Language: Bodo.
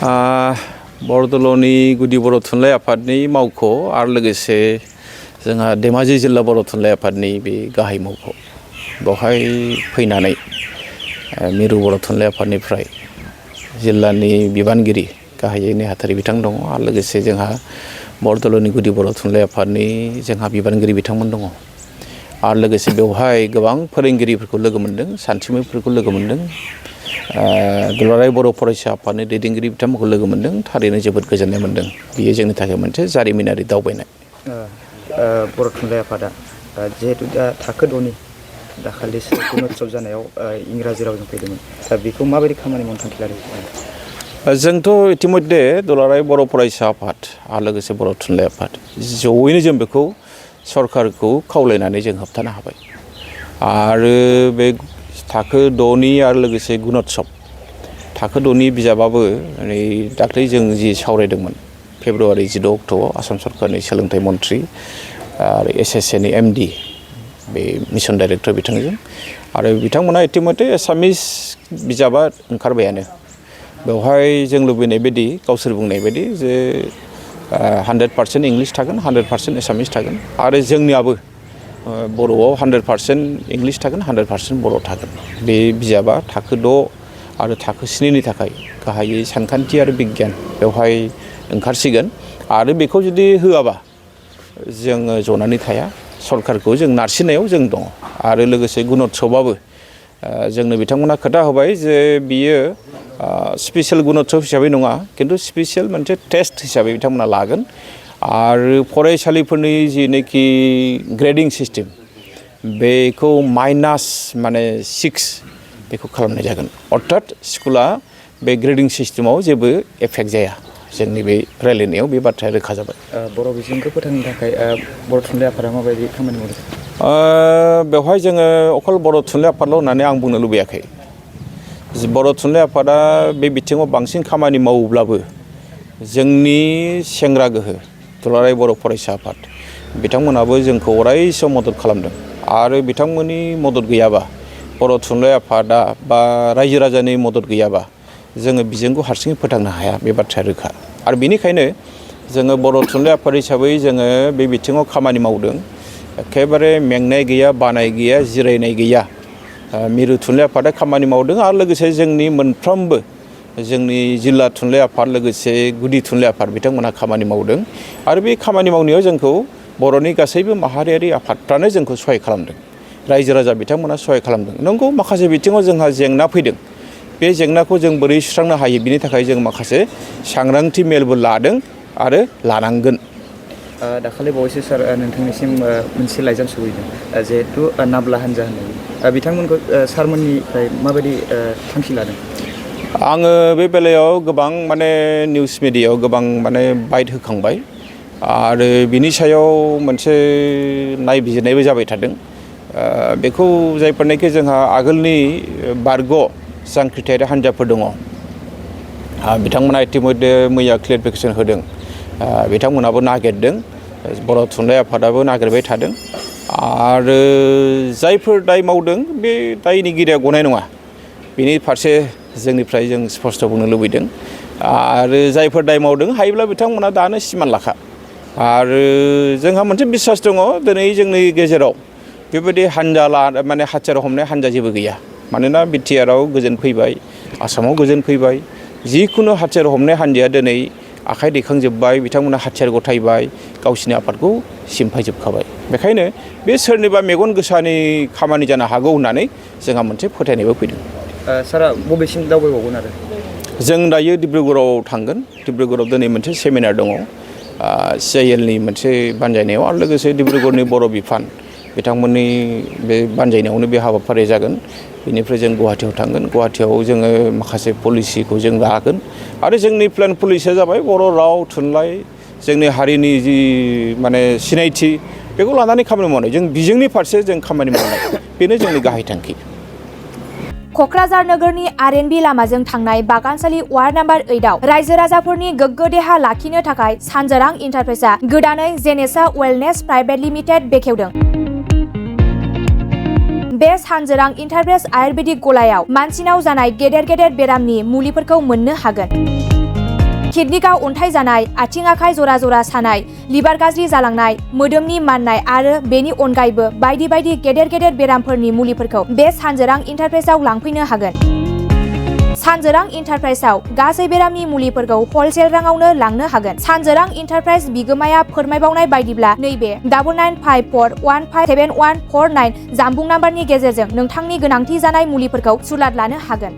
बरदल'नि गुदि बर' थुनलाइ आफादनि मावख' आरो लोगोसे जोंहा धेमाजि जिल्ला बर' थुनलाइ आफादनि बे गाहाय मावख' बेवहाय फैनानै मिरु बर' थुनलाइ आफादनिफ्राय जिल्लानि बिबानगिरि गाहायै नेहाथारि बिथां दङ आरो लोगोसे जोंहा बरदल'नि गुदि बर' थुनलाइ आफादनि जोंहा बिबानगिरि बिथांमोन दङ आरो लोगोसे बेवहाय गोबां फोरोंगिरिफोरखौ लोगो मोन्दों सानसुमैफोरखौ लोगो मोन्दों दुलाराय बर' फरायसा आफादनि दैदेनगिरि बिथांमोनखौ लोगो मोन्दों थारैनो जोबोद गोजोननाय मोन्दों बेयो जोंनि थाखाय मोनसे जारिमिनारि दावबायनाय बर' थुनलाइ आफादा जिहेतु दा थाखो 2नि दाखालिसो उतसब जानायाव इंराजि रावजों फैदोंमोन दा बेखौ माबायदि खामानि मावनो थांखि लादों जोंथ' इतिमध्ये दुलाराय बर' फरायसा आफाद आरो लोगोसे बर' थुनलाइ आफाद जयैनो जों बेखौ सरकारखौ खावलायनानै जों होबथानो हाबाय आरो बे थाखो 2नि आरो लोगोसे गुणोत्सब थाखो 2नि बिजाबाबो नै दाख्लै जों जि सावरायदोंमोन फेब्रुवारि 16 अक्ट'आव आसाम सरकारनि सोलोंथाइ मन्थ्रि आरो SSAनि MD बे मिसन डाइरेक्टर बिथांजों आरो बिथांमोना इतिमध्ये एसामिस बिजाबा ओंखारबायानो बेवहाय जों लुबैनाय बायदि गावसोर बुंनाय बायदि जे 100% इंलिश थागोन 100% एसामिस थागोन आरो जोंनियाबो बर'आव 100% इंलिश थागोन 100% बर' थागोन बे बिजाबा थाखो 2 आरो थाखो 7नि थाखाय गाहायै सानखान्थि आरो बिगियान बेवहाय ओंखारसिगोन आरो बेखौ जुदि होआबा जोङो जनानै थाया सरकारखौ जों नारसिननायाव जों दङ आरो लोगोसे गुणोत्सबाबो जोंनो बिथांमोना खोथा होबाय जे बियो स्पेशल गुणोत्सब हिसाबै नङा किन्तु स्पेशल मोनसे टेस्ट हिसाबै बिथांमोना लागोन आरो फरायसालिफोरनि जिनेखि ग्रेडिं सिस्टेम बेखौ माइनास माने 6 बेखौ खालामनाय जागोन अर्थात स्कुला बे ग्रेडिं सिस्टेमाव जेबो एफेक्ट जाया जोंनि बे रायलायनायाव बे बाथ्राया रोखा जाबाय बर' बिजोंखौ फोथांनो थाखाय बर' थुनलाइ आफादा माबायदि खामानि मावदों बेवहाय जोङो अकल बर' थुनलाइ आफादल' होननानै आं बुंनो लुबैयाखै बर' थुनलाइ आफादा बे बिथिङाव बांसिन खामानि मावोब्लाबो जोंनि सेंग्रा गोहो दुलाराय बर' फरायसा आफाद बिथांमोनाबो जोंखौ अराय सम मदद खालामदों आरो बिथांमोननि मदद गैयाबा बर' थुनलाइ आफादा बा रायजो राजानि मदद गैयाबा जोङो बिजोंखौ हारसिङै फोथांनो हाया बे बाथ्राया रोखा आरो बेनिखायनो जोङो बर' थुनलाइ आफाद हिसाबै जोङो बे बिथिङाव खामानि मावदों एखेबारे मेंनाय गैया बानाय गैया जिरायनाय गैया मिरु थुनलाइ आफादा खामानि मावदों आरो लोगोसे जोंनि मोनफ्रोमबो जोंनि जिल्ला थुनलाइ आफाद लोगोसे गुदि थुनलाइ आफाद बिथांमोनहा खामानि मावदों आरो बे खामानि मावनायाव जोंखौ बर'नि गासैबो माहारियारि आफादफ्रानो जोंखौ सहाय खालामदों रायजो राजा बिथांमोना सहाय खालामदों नंगौ माखासे बिथिङाव जोंहा जेंना फैदों बे जेंनाखौ जों बोरै सुस्रांनो हायो बिनि थाखाय जों माखासे सांग्रांथि मेलबो लादों आरो लानांगोन दाखालि बावैसो सार नोंथांनिसिम मोनसे लाइजाम सहैदों जिहेतु नाब्ला हान्जा होननाय बिथांमोनखौ सारमोननिफ्राय माबायदि थांखि लादों आङो बे बेलायाव गोबां माने निउस मिडियायाव गोबां माने बाइट होखांबाय आरो बिनि सायाव मोनसे नायबिजिरनायबो जाबाय थादों बेखौ जायफोरनाखि जोंहा आगोलनि बारग' जांख्रिथायारि हान्जाफोर दङ बिथांमोना इतिमध्ये मैया क्लेरिफिकेसन होदों बिथांमोनाबो नागिरदों बर' थुनलाइ आफादाबो नागिरबाय थादों आरो जायफोर दाय मावदों बे दायनिगिरिया गनाय नङा बिनि फारसे जोंनिफ्राय जों स्पष्ट बुंनो लुबैदों आरो जायफोर दाय मावदों हायोब्ला बिथांमोना दानो सिमान लाखा आरो जोंहा मोनसे बिसास दङ दिनै जोंनि गेजेराव बेबायदि हान्जा माने हाथियार हमनाय हान्जा जेबो गैया मानोना बिटिआरआव गोजोन फैबाय आसामाव गोजोन फैबाय जिखुनु हाथियार हमनाय हान्जाया दिनै आखाइ दैखांजोब्बाय बिथांमोना हाथियार गथायबाय गावसिनि आफादखौ सिमफायजोबखाबाय बेखायनो बे सोरनिबा मेगन गोसानि खामानि जानो हागौ होननानै जोंहा मोनसे फोथायनायबो फैदों सारा बबेसिम दावबायबावगोन आरो जों दायो डिब्रुगड़आव थांगोन डिब्रुगड़आव दिनै मोनसे सेमिनार दङ CILनि मोनसे बानजायनायाव आरो लोगोसे डिब्रुगड़नि बर' बिफान बिथांमोननि बे बानजायनायावनो बे हाबाफारिया जागोन बेनिफ्राय जों गुवाहाटियाव थांगोन गुवाहाटियाव जोङो माखासे पलिसिखौ जों लागोन आरो जोंनि प्लेन पलिसिया जाबाय बर' राव थुनलाइ जोंनि हारिनि जि माने सिनायथि बेखौ लानानै खामानि मावनाय जों बिजोंनि फारसे जों खामानि मावनाय बेनो जोंनि गाहाय थांखि क'क्राझार नोगोरनि R&B लामाजों थांनाय बागानसालि वार्ड नाम्बार 8आव रायजो राजाफोरनि गोग्गो देहा लाखिनो थाखाय सानजोरां इन्टारप्राइजआ गोदानै जेनेसा वेलनेस प्राइभेट लिमिटेड बेखेवदों बे सानजोरां इन्टारप्राइज आयुर्वेदिक गलायाव मानसिनाव जानाय गेदेर गेदेर बेरामनि मुलिफोरखौ मोननो हागोन किडनिकआव अन्थाइ जानाय, आथिं आखाइ जरा जरा सानाय, लिभार गाज्रि जालांनाय, मोदोमनि माननाय आरो बेनि अनगायैबो बायदि बायदि गेदेर गेदेर बेरामफोरनि मुलिफोरखौ बे सानजोरां इन्टारप्राइजआव लांफैनो हागोन। सानजोरां इन्टारप्राइजआव गासै बेरामनि मुलिफोरखौ हलसेल राङावनो लांनो हागोन। सानजोरां इन्टारप्राइज बिगोमाया फोरमायबावनाय बायदिब्ला नैबे 9954157149 जानबुं नाम्बारनि गेजेरजों नोंथांनि गोनांथि जानाय मुलिफोरखौ सुलाद लानो हागोन।